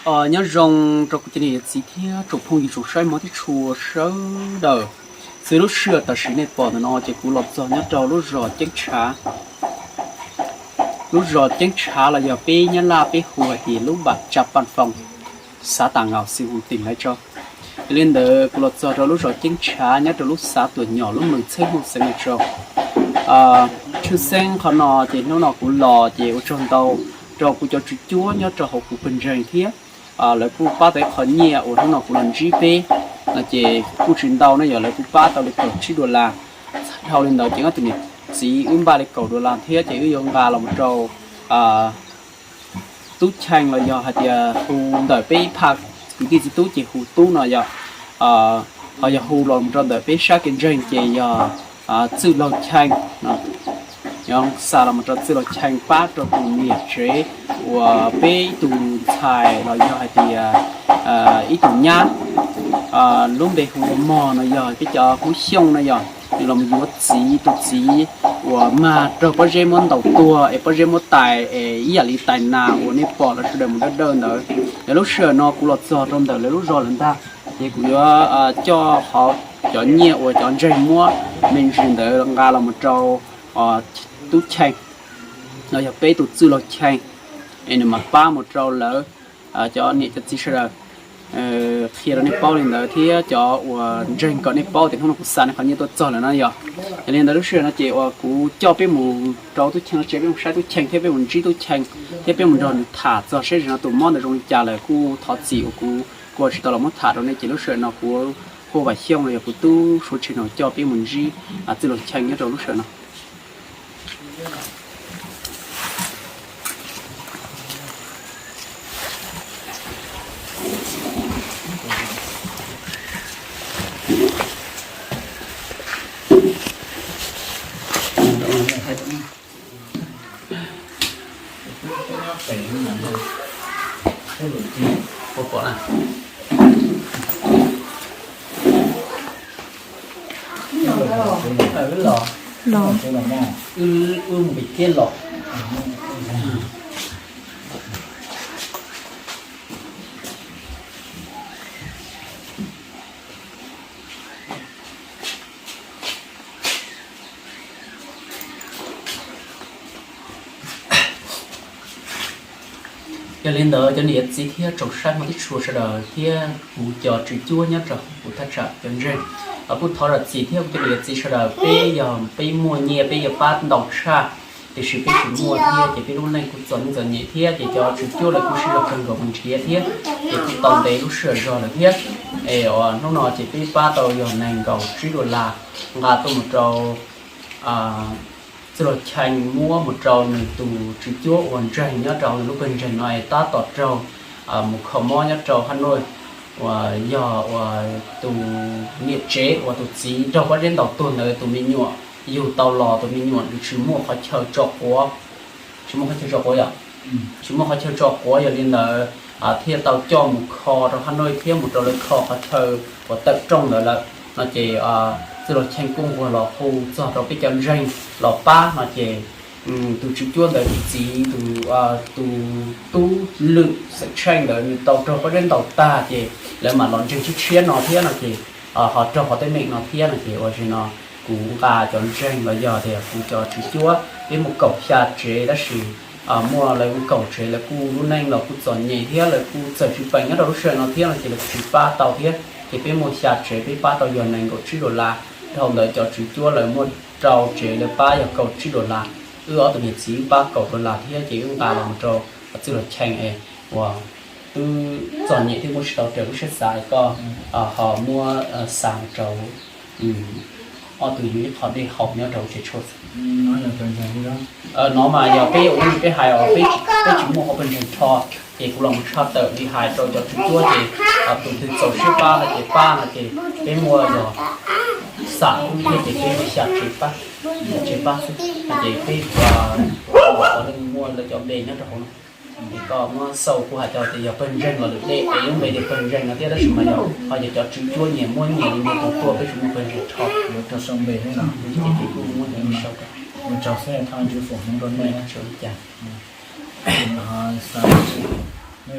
Nyob zoo rau kuv cov niam txiv thiab tsoom phooj ywg tsoom saib hmov thiab tshua sawv daws. Xws lub sij hawm tam sim nej pom ntawm no ces kuv los txog nyob rau lub zos Ceeb Tshav. Lub zos Ceeb Tshav los yog peb Nyab Laj peb hu hais tias lub npam Tsa Paj Foos, xav tas nkaus xis hu tim lawv tso. Yog li ntawd kuv los txog rau lub zos Ceeb Tshav nyob rau lub xav Tuam Nyom lub mws txheeb Hmoob xeev Los Tsuas. Tshwj xeeb qhov no ces hnub no kuv los ces ua tsaug ntau rau kuv cov tswv cuab nyob rau hauv kuv pawg ntseeg thiab lawv kuj pab tau ib qho nyiaj uas hnub no kuv los ntsib peb no ces kuj tsis ntau no yog lawv kuj pab tau li kaum tsib dollar. Dhau li ntawd ces ob tug niam txiv wb npaj li kaum dollar thiab ces wb yuav nqa los mus rau Tub Cheej los yog hais tias hu ntawm peb ib pha kwv tij txiv tub ces hu Tub no yog, ho yog hu los rau ntawm peb sab kev ntseeg ces yog Txwj Laug Cheej. Yog xa los rau Txwj Laug Cheej pab rau tus niam tsev uas peb ib tug ntxhais los yog hais tias ib tug nyab lub npe hu ua Mog no yog peb cov Hmoob Xyooj no yog nws los yuav txiv, tus txiv uas mag raug pob zeb muab ntaus tuag es pob zeb muab tais es ib yam li tais nas uas nej pom lawv sawv daws mus dawb dawb ntawd. Yog lub sij hawm no kuv los txog rau ntawm lawv lub zos lawm ntag, ces kuv yuav coj qhov cov nyiaj uas cov ntseeg muab me ntsis ntawd nqa los mus rau Tub Cheej los yog peb tus Txwj Laug Cheej es nws mam pab mus rau lawv cov niam cov txiv sawv daws qhia rau nej paub li ntawd thiab cov uas ntseeg kom nej paub tias hnub no kuv xa nej qhov nyiaj tuaj txog lawm no yog. Yog li ntawd lub sij hawm no ces uas kuv coj peb mus rau Tub Cheej lub tsev, peb mus saib Tub Cheej thiab peb mus ntsib Tub Cheej thiab peb mus nrog nws tham txog seb zaum no tus mob ntawd zoo li cas lawm. Kuj thov txim uas kuv kuj tsis tau los muab tham rau nej ces lub sij hawm no kuv Huaj Vam Xyooj los yog kuv tub Suav Tsheej no coj peb mus ntsib Txwj Laug Cheej nyob rau lub sij hawm no. Los. Yog li ntawd cov niam txiv thiab tsoom saib hmov thiab tshua sawv daws thiab kuv cov tswv cuab nyob rau kuv thaj tsam cov ntseeg, kuj thov zam txim thiab kuv cov niam txiv sawv daws peb yog peb muaj nyiaj peb yuav pab ntau tshaj, tiam sis peb tsis muaj thiab ces peb lub neej kuj txom nyem txom nyem thiab ces cov tswv cuab lawv kuj sib zog kawg nkaus mus nrhiav thiab ces kuj tau ntev lub sij hawm zog lawm thiab. Es hnub no ces peb pab tau yog nees nkaum tsib dollar nqa tuaj mus rau Txwj Laug Cheej muab mus rau nws tus tswv cuab uas ntseeg nyob rau nws lub pawg ntseeg no es tab tom raug mus kho mob nyob rau Hab Nuj, uas yog uas tus niam tsev uas tus txiv raug pob zeb ntaus tuag ntawd tus me nyuam yug tau los tus me nyuam nws tsis muaj qhov chaw tso quav, tsis muaj qhov chaw tso quav yom, tsis muaj qhov chaw tso quav yog li ntawd thiaj tau coj mus kho rau Hab Nuj thiab mus rau lawv kho qhov chaw uas tawm rooj ntawd lawm no ces Txwj Laug Cheej kuj nquag los hu txog rau peb cov ntseeg los pab no ces tus tswv cuab ntawd tus txiv tus, tus tub Lwm Xeem Tsheej ntawd nws tau raug pob zeb ntaus tag ces lawv mam los ntseeg tshiab tshiab no thiab no ces ho raug qhov teeb meem no thiab no ces ua li no kuv nqa cov ntseeg los yog tias kuv cov tswv cuab peb muaj kaum xya tsev tab sis muaj lawv kuj kaum tsev lawv kuj lub neej los kuj txom nyem thiab lawv kuj txawm tsis peem nyob rau lub sij hawm no thiab no ces lawv kuj tsis pab tau thiab ces peb muaj xya tsev peb pab tau yog nees nkaum tsib dollar. Dhau ntawd cov tswv cuab lawv muaj rau tsev lawv pab yog kaum tsib dollar. Wb ob tug niam txiv wb pab kaum dollar thiab ces wb nqa los rau Txwj Laug Cheej es uas twb txom nyem thiab muab tsis tau raws lub siab xav es koj ho muab xa mus rau ob tug yug ib qho dej haus nyob rau tsev tshuaj. No mas yog peb ua li peb hais os, peb tsis muaj qhov pawg ntseeg rho ces kuv los mus tshaj tawm li hais rau cov tswv cuab ces tus twg txaus siab pab no ces pab no ces peb muaj yog xam thiab ces peb muaj xya tsev pab, xya tsev pab xwb no ces peb ua leej muaj lawv cov npe nyob rau hauv no. Es koj muab xauj kuv hais tau tias yog pawg ntseeg los lwm dej es lub npe tias pawg ntseeg no thiab tab sis mas yog ho yog cov tswv cuab nyias muab nyias li npe tus tuaj peb tsis muaj pawg ntseeg rho. Ces peb kuj muab npe sau rau. Ua tsaug xwb thov Vajtswv foom hmoov rau nej.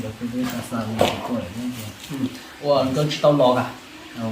Cov kuv twb xa xa li tsis tuaj lawm thiab ces, ua nkawd tsis tau los a?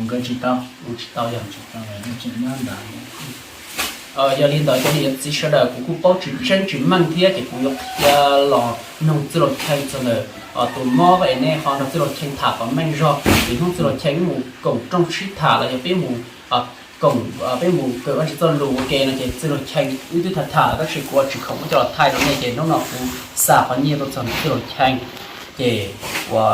Nkawd tsis tau, tsis tau yog tsis tau, tseem nyob ntawd. Yog li ntawd cov niam cov txiv sawv daws, kuv kuj paub tsis tseeb tsis meej thiab ces kuv yuav qhia los nug Txwj Laug Cheej txog ntawm tus mob es nej ho nrog Txwj Laug Cheej tham kom meej zog. Vim hnub Txwj Laug Cheej wb mus koom rooj sib tham los yog peb mus koom, peb mus kawm Vajtswv txoj lus ua ke no ces Txwj Laug Cheej wb twb tham tham lawm tab sis kuv ua tsis khoom muab coj los thaij rau nej ces hnub no kuv xa qhov nyiaj tuaj txog ntawm Txwj Laug Cheej ces ua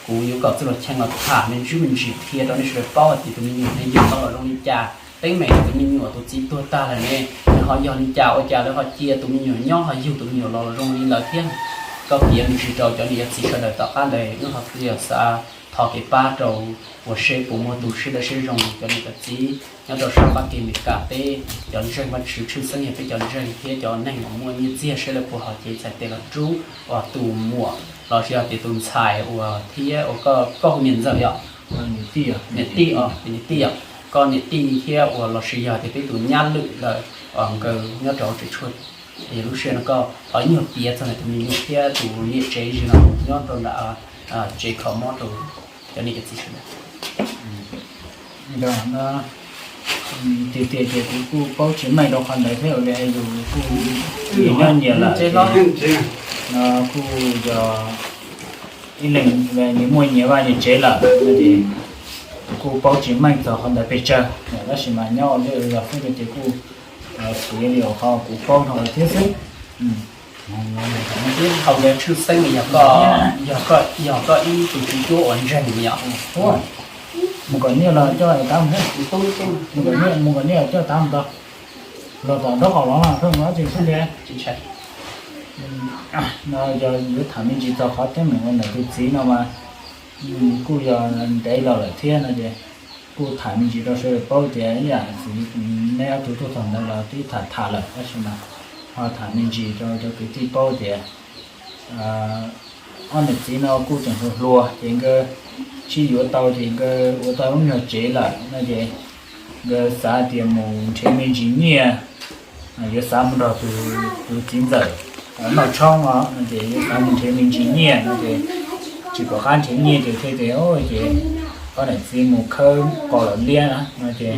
kuv yuav kom Txwj Laug Cheej los tham me ntsis me ntsis qhia rau nej sawv daws paub hais tias tus me nyuam ne yug tau los zoo li cas, teeb meem tus me nyuam tus txiv tuag tag lawm ne, nws ho yog li cas ua cas lawv ho cia tus me nyuam nyob ho yug tus me nyuam los zoo li lawm thiab. Koj piav me ntsis rau cov niam cov txiv sawv daws tom qab ntawd wb ho yog xav thov kev pab rau uas seb puas muaj tus siab dawb siab zoo cov niam cov txiv nyob rau sab Fab Kis Amelikas peb cov ntseeg Vajtswv tshwj xeeb yog peb cov ntseeg thiab cov neeg uas muaj nyiaj txiag seb lawv puas ho cev txhais tes los rub tus muam los sis yog tias tus ntxhais uas thiab uas koj hu niam ntxawm yom, niam tij, niam tij os, niam tij yom, koj niam tij thiab uas los sis yog tias peb tus nyab lwm lawm uas nkawd nyob rau tsev tshuaj. Yog lub sij hawm no koj ho nyuag piav txog ntawm tus me nyuam thiab tus niam tsev zim no nyob rau nram tsev kho mob rau cov niam cov txiv sawv daws. Tiag tiag ces kuv kuj paub tsis meej rau qhov ntawd thiab, ua li yus kuj nyob nyias lawm no kuj yog ib leeg nyias muaj nyias vaj nyias tsev lawm no ces kuv kuj paub tsis meej txog qhov ntawd pes tsawg, tab sis mas nyob ua ntej los xwb no ces kuj piav li qhov kuv paub no lawm thiab xwb. Thaum ntawd tshwj xeeb li yog koj, yog koj ib tug tswv cuab uas ntseeg li yom? Mus kom nyiaj los coj tav mus, mus kom nyiaj los coj tav mus tau, los tom nraub qaum los pheej mus dab tsi xwb ntiag. No yog yuav tham me ntsis txog qhov teeb meem uas ntawm tus txiv no mas kuj yog ntev los lawm thiab no ces kuj tham me ntsis rau sawv daws paub tias ib yam txiv neb ob tug tuaj txog ntawd los twb tham tham lawm tab sis mas ho tham me ntsis rau cov kwv tij paub tias ob niam txiv no kuj tseem hluas hluas ces nkawd sib yuav tau ces nkawd ua tau lub nyuag tsev lawm no ces nkawd xav tias mus nrhiav me ntsis nyiaj, yuav xav mus nrog tus txiv ntxawm noj tshoob os no ces yuav xav mus nrhiav me ntsis nyiaj no ces tsis pom qab nrhiav nyiaj ces thiaj tias ces ob niam txiv mus khawb qos los liab no ces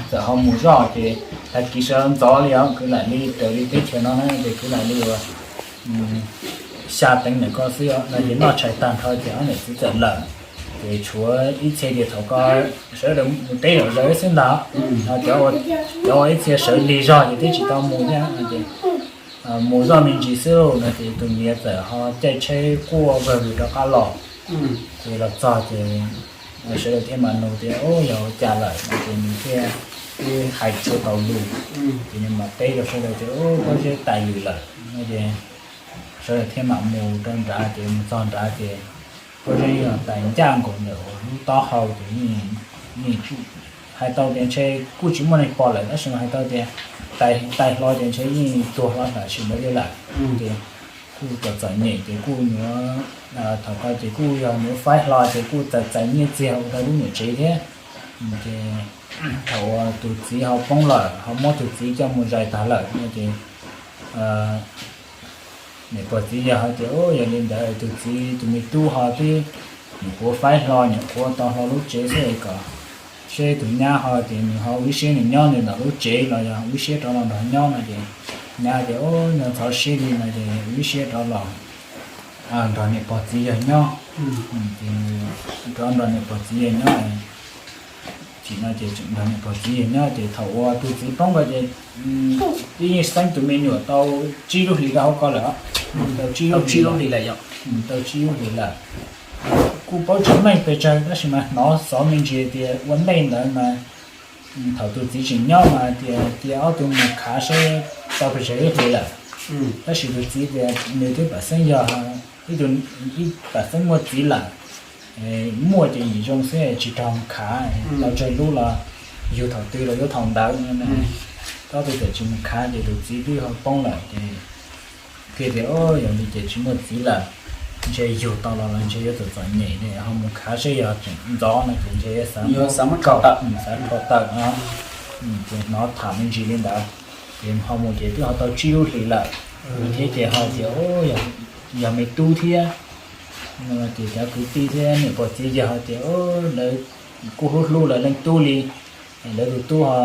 txawm ho mus zoj ces tag kis sawv ntxov li os kwv lam li raws li teb chaws no na ces kwv lam li uas xya teev ntawm ko xwb no ces noj tshais tag nrho ces ob niam txiv txawm lawm. Ces tshuav ib txhia tias thaum ko sawv daws mus teb zom zaws xwb ntag, cov uas ib txhia sawv lig zog ces twb tsis tau mus thiab no ces mus zoj me ntsis xwb lauj no ces tus niam txawm ho caij tsheb quaj vawg lus rov qab los. Ces los txog ces sawv daws thiaj mam nug tias ub yog ua cas lawm no ces nws thiaj hais tsis tau lus. Ces nws mam teb rau sawv daws tias ub pob zeb tais lwm lawm no ces sawv daws thiaj mam mus rau nrad ces mus txog nrad ces pob zeb yog tais ncaj nkaus ntawm lub taub hau ces yeej hais tau tias ntshe kuj tsis muaj neeg pom lawm tab sis mas hais tau tias tais hlo ces ntshe yeej tuag hlo tam sim ntawd li lawm. Ces kuj txom txom nyem ces kuj nyuav, thaum ko ces kuj yog nyuav faib hlo ces kuj txais txais nyiaj txiag ua rau lub niam tsev thiab. Ces thaum uas tus txiv ho poob lawm ho muab tus txiv coj mus zais tag lawm no ces niam pog txiv yawg ho tias ub yog li ntawd tus txiv tus me tub ho twb nyuam qhuav faib hlo nyuam qhuav tau hlo lub tsev xwb es kom seb tus nyab ho tias nws ho ua ib siab nws nyob nws ntawm lub tsev los yog ua ib siab rov los nrog nyob no ces nyab tias ub nyob txhob siab li no ces ua ib siab rov los nrog niam pog txiv yawg nyob. Rov nrog niam pog txiv yawg nyob, tsis no ces tseem nrog niam pog txiv yawg nyob ces thaum uas tus txiv poob ko ces twb yeej xeeb tus me nyuam tau tsib lub hlis rau hauv ko lawm, tau tsib lub hlis lawm, tau tsib lub hlis lawm. Kuj paub tsis meej pes tsawg tab sis mas hnov xov me ntsis tias ua ntej ntawd mas thaum tus txiv tseem nyob mas tias cia ob tug mus khav seb tau pes tsawg lub hlis lawm. Tab sis tus txiv tias nws twb pam xeeb yog ib tug, ib pam xeeb muaj txiv lawm, muaj ces yim zoo xwb tsis raug mus khav, tau tsawg lub los yug thaum twg los yuav thaum ntawd no. Ob tug txawm tsis mus khav ces tus txiv twb ho poob lawm ces thiaj tias yog li ces tsis muaj txiv lawm, ntshe yug tau los los ntshe yuav txom txom nyem ne, ho mus khav seb yog tseem ntxov no ces ntshe yuav xav muab rho tawm no. Ces hnov tham me ntsis li ntawd ces ho mus ces twb ho tau tsib lub hlis lawm thiab ces ho tias yog yog me tub thiab. Ces cov kwv tij thiab niam pog txiv yawg tias lawv kuj hlub hlub lawv leej tub li, lawv tus tub ho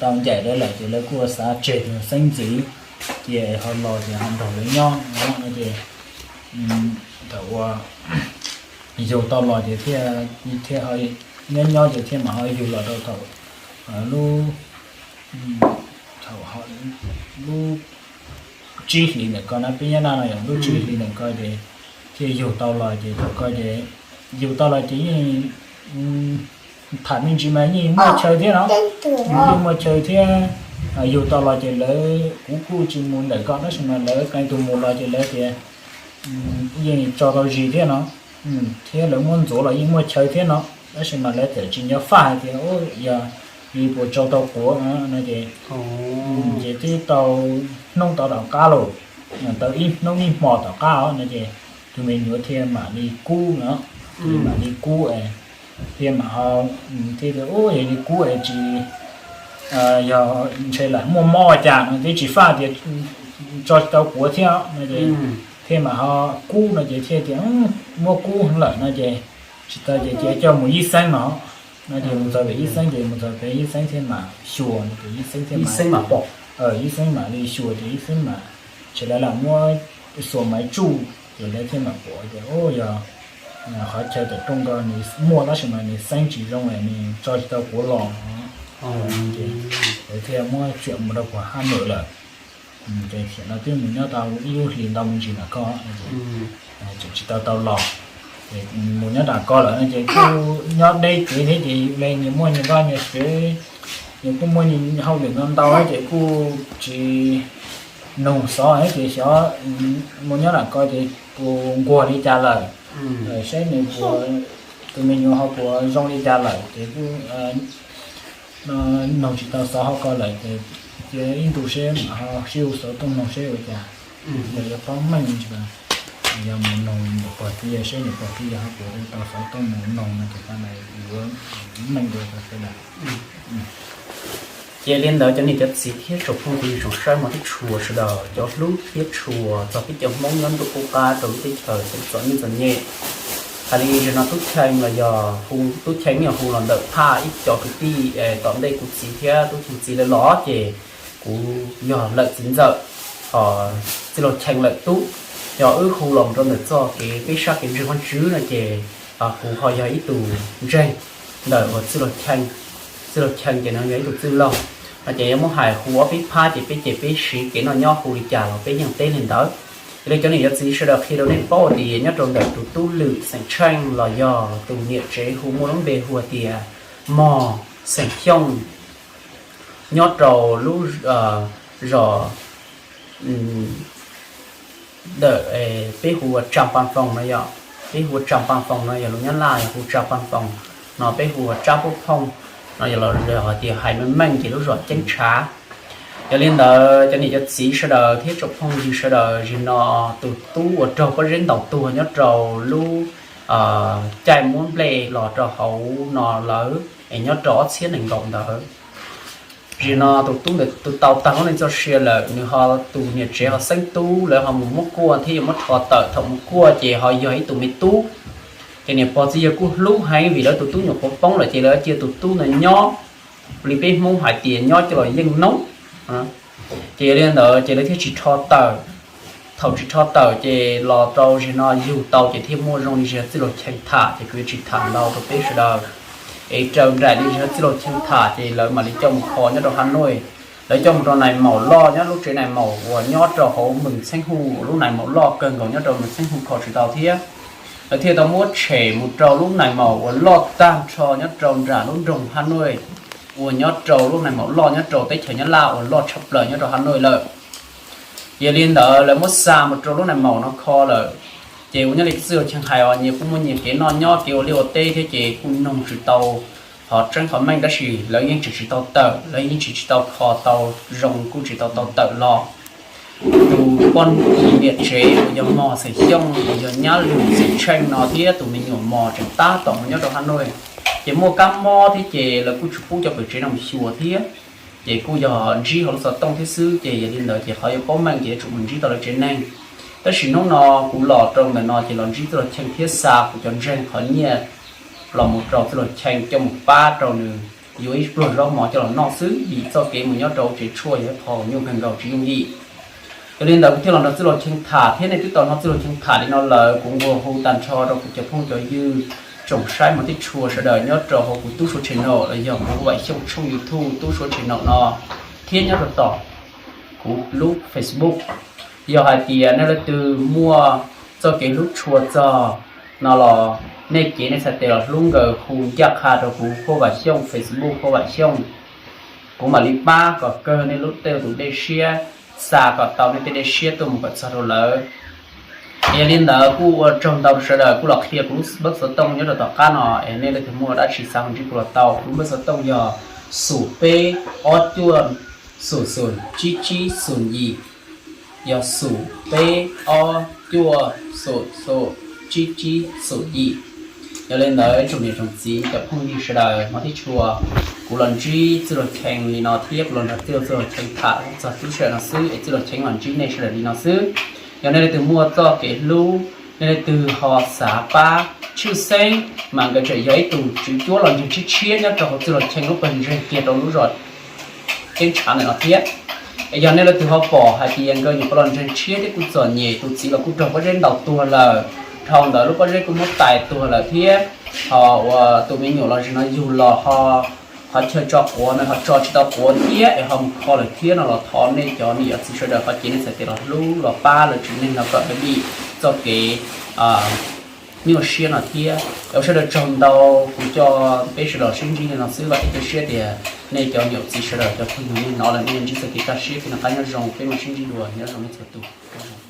tau ncaim lawv lawm ces lawv kuj xav tseg tus xeeb ntxwv cia ho los ces ho nrog lawv nyob no ces thaum uas yug tau los ces thiaj thiaj nyob nyob ces thiaj mam ho yug los rau thaum lub, thaum lub tsib hlis ntawm ko na, peb nyob na no yog lub tsib hlis ntawm ko ces thiaj yug tau los ces thaum ko ces yug tau los ces yeej tham me ntsis mas yeej muaj chaw thiab no, yeej muaj chaw thiab. Yug tau los ces lawv, kuv kuj tsis mus ntawm ko tab sis mas lawv qee tus mus los ces lawv tias yeej tso tau zis thiab no, thiab lawv muab ntxuav los yeej muaj chaw thiab no, tab sis mas lawv txawm tsis nco faj hais tias yog li puas tso tau quav no ces, ces twb tau hnub tau tom qab los, tau ib hnub ib hmos tom qab os no ces tus me nyuam thiaj mam li kub no, mam li kub, thiaj mam ho thiaj tias yog li kub es tsis, yog ntshe lam muaj mob ua cas no twb tsis faj tias tso tsis tau quav thiab no ces thiaj mam ho kub no ces thiaj tias muab kub lawm no ces tsis tau ces cia coj mus yib xeeb no, no ces mus txog pem yib xeeb ces mus txog pem yib xeeb thiaj mam xyuas no ces yib xeeb thiaj mam pom, yib xeeb mam li xyuas ces yib xeeb mam, ces lawv lam muab xuas maiv tsuj ces lawv thiaj mam pom tias yog qhov chaw tom rooj ko nws muaj tab sis mas nws xeeb tsis zoo es nws tso tsis tau quav los no, ces lawv thiaj muab txiam mus rau puag Hab Nwm lawm. Ces thaum no twb mus nyob tau ib lub hlis ntau me ntsis nram ko, tseem tsis tau tau los, ces mus nyob nram ko lawm no ces kuj nyob deb kev thiab ces li nyias muaj nyias vaj nyias tsev, nyias kuj muaj nyias hauj lwm ntau ntau ces kuj tsis nug xov ces xyov mus nyob nram ko ces puas nquag li cas lawm, saib nws puas, tus me nyuam ho puas zoo li cas lawm ces kuj nug tsis tau xov hauv ko lawm ces cia ib ntus seb mam ho sib hu xov tooj nug seb ua cas, yog yuav paub meej tsis, yog mus nug niam pog txiv yawg seb niam pog txiv yawg ho puas tau xov tooj mus nug no ces tau yuav meej dua rau sawv daws. Ces li ntawd cov niam cov txiv thiab tsoom phooj ywg tsoom saib hmov thiab tshua sawv daws cov hlub thiab tshua txog peb cov Hmoob nyob ntuj qub qab rau lub teb chaws txom nyem txom nyem. Hais li zaum no Tub Cheej los yog Tub Cheej yeej hu los ntawm thaj ib co kwv tij tom ntej kuv txiv thiab Tub Cheej txiv lawv los ces kuv yog lawm txiv ntxawm, ho txwj laug Cheej lawm tub. Yog wb hu los mus rau ntawm txoj kev peb sab kev ntseeg Vajtswv no ces kuv ho yog ib tug ntseeg ntawm uas txwj laug Cheej, txwj laug Cheej ces nws yog ib tug txwj laug no ces yuav muab hais hu ob peb phab ces peb ces peb siv kev noj nyob hu li cas los peb yeej teb li ntawd. Yog li cov niam cov txiv sawv daws qhia rau nej paub tias nyob rau ntawm tus tub Lwm xeem Tsheej los yog tus niam tsev hu muaj lub npe hu tias Mog xeem Xyooj nyob rau lub zos ntawm peb hu ua Tsa Paj Foos no yog, peb hu ua Tsa Paj Foos no yog lus Nyab Laj yog hu Tsa Paj Foos no peb hu ua Tsab Pub Phooj no yog los hais tias hais meej meej ces lub zos Ceeb Tshav. Yog li ntawd cov niam cov txiv sawv daws thiab tsoom phooj ywg sawv daws, zaum no tus tub uas raug pob zeb ntaus tuag nyob rau lub caij muab nplej los rau hauv no lawm es nyob rau ob txhiab nees nkaum ntawd. Zaum no tus tub ntawd tus tau tag lub neej txoj sia lawm, nws ho tus niam tsev ho xeeb tub, lawv ho mus muab kuaj thiab yuav muab rho tawm. Thaum mus kuaj ces ho yog ib tug me tub, ces niam pog txiv yawg kuj hlub heev vim lawv tus tub nyuam qhuav poob lawm ces lawv cia tus tub ntawd nyob li peb Hmoob hais tias nyob coj los yeej noob. Ces yog li ntawd ces lawv thiaj tsis rho tawm. Thaum tsis rho tawm ces los rau zaum no yug tau ces thiaj muaj zoo li zog txwj laug Cheej tham ces kuv yuav tsis tham ntau rau peb sawv daws. Es raws nraim li zog txwj laug Cheej tham ces lawv mam li coj mus kho nyob rau Hav Nuj. Lawv coj mus rau nais maum loj nyob lub tsev nais maum uas nyob rau hauv Mees Xeeb Huj, lub nais maum loj kawg nkaus nyob rau Mees Xeeb Huj kho tsis tau thiab. Lawv thiaj tau muab tshem mus rau lub nais maum uas loj tag nrho nyob rau nram lub nroog Hav Nuj, uas nyob rau lub nais maum loj nyob rau teb chaws Nyab Laj uas loj tshaj plaws nyob rau Hav Nuj lawm. Yog li ntawd lawv muab xa mus rau lub nais maum no kho lawm. Ces ua nyob li txwj laug Cheej hais os, nyias kuj muaj nyias kev noj nyob kev ua liaj ua teb thiab ces kuj nug tsis tau qhov tseeb qhov meej tab sis lawv yeej tseem tsis tau tawm, lawv yeej tseem tsis tau kho tau zoo, kuj tsis tau tau tawm los. Tus poj niam tsev uas yog Mog xeem Xyooj uas yog nyab Lwm xeem Tsheej no thiab tus me nyuam Mog tseem tab tom mus nyob rau Hav Nuj, ces muaj kab mob thiab ces lawv kuj tsis pub cov pawg tsev no mus xyuas thiab. Ces kuj yog ntsib hauv lub xov tooj thiab xwb ces yog li ntawd ces qhov yuav paub meej ces yuav tsum mus ntsib tau lawv tsev neeg. Tab sis hnub no kuv los rau ntawm no ces los ntsib Txwj Laug Cheej thiab xa kuv cov ntseeg qhov nyiaj los mus rau Txwj Laug Cheej coj mus pab rau nws yuav ib pluag zaub mov coj los noj xwb, vim txoj kev mus nyob rau tsev tshuaj yog ib qho nyuaj kawg nkaus tsis yooj yim. Yog li ntawd kuv thiaj los nrog Txwj Laug Cheej tham, thiab nej twb tau hnov Txwj Laug Cheej tham li no lawm, kuv nquag hu tag nrho rau kuv cov phooj cov ywg tsoom saib mov tib tshua sawv daws nyob rau hauv kuv Tub Suav channel los yog kuv Vam Xyooj tshooj YouTube Tub Suav channel no, thiab nyob rau tom kuv lub Facebook. Yog hais tias nej leej twg muaj txoj kev hlub tshua txog no los nej cev nej txhais tes los hlub nkawd hu ncaj qha rau kuv Huab Vam Xyooj, Facebook Huab Vam Xyooj. Kuv mam li pab kom kawg nej lub tej tus dej siab, xa kom tau nej tej dej siab tuaj mus kom txog rau lawv. Yog li ntawd kuj ua tsaug ntau rau sawv daws kuj los qhia kuv lub npawb xov tooj nyob rau tom qab no es nej leej twg muaj dab tsi xav hu ntsib kuv los tau. Kuv lub npawb xov tooj yog xum peb ob cuaj xum xum tsib tsib xum yim, yog xum peb ob cuaj xum xum tsib tsib xum yim. Yog li ntawd tsoom niam tsoom txiv cov phooj ywg sawv daws mov tib tshua, kuv los ntsib Txwj Laug Cheej li no thiab kuv los nrog Txwj Laug Cheej tham txog tub sawv daws no xwb es Txwj Laug Cheej los ntsib nej sawv daws li no xwb. Yog nej leej twg muaj txoj kev hlub, nej leej twg ho xav pab, tshwj xeeb mas nkawd tseem yog ib tug tswv cuab los ntseeg tshiab tshiab nyob rau hauv Txwj Laug Cheej lub pawg ntseeg kiag rau lub zos Ceeb Tshav ntawm no thiab. Es yog nej leej twg ho pom hais tias nkawd nyuam qhuav los ntseeg tshiab thiab kuj txom nyem, tus txiv los kuj raug pob zeb ntaus tuag lawm, dhau ntawd lub pob zeb kuj muab tais tuag lawm thiab, ho uas tus me nyuam los zim no yug los ho qhov chaw tso quav no ho tso tsis tau quav thiab es ho mus kho lawm thiab no los thov nej cov niam txiv sawv daws ho cev nej txhais tes los hlub los pab lawv tsev neeg no kom lawv dim txoj kev nyuaj siab no thiab. Ua sawv daws tsaug ntau, kuv coj peb sawv daws sib ntsib li no xwb, vam thiab cia siab tias nej cov niam txiv sawv daws cov phooj ywg nej hnov lawm nej ntsib txoj kev kaj siab thiab noj qab nyob zoo, peb mam sib ntsib dua, nyob zoo nej txhua tus.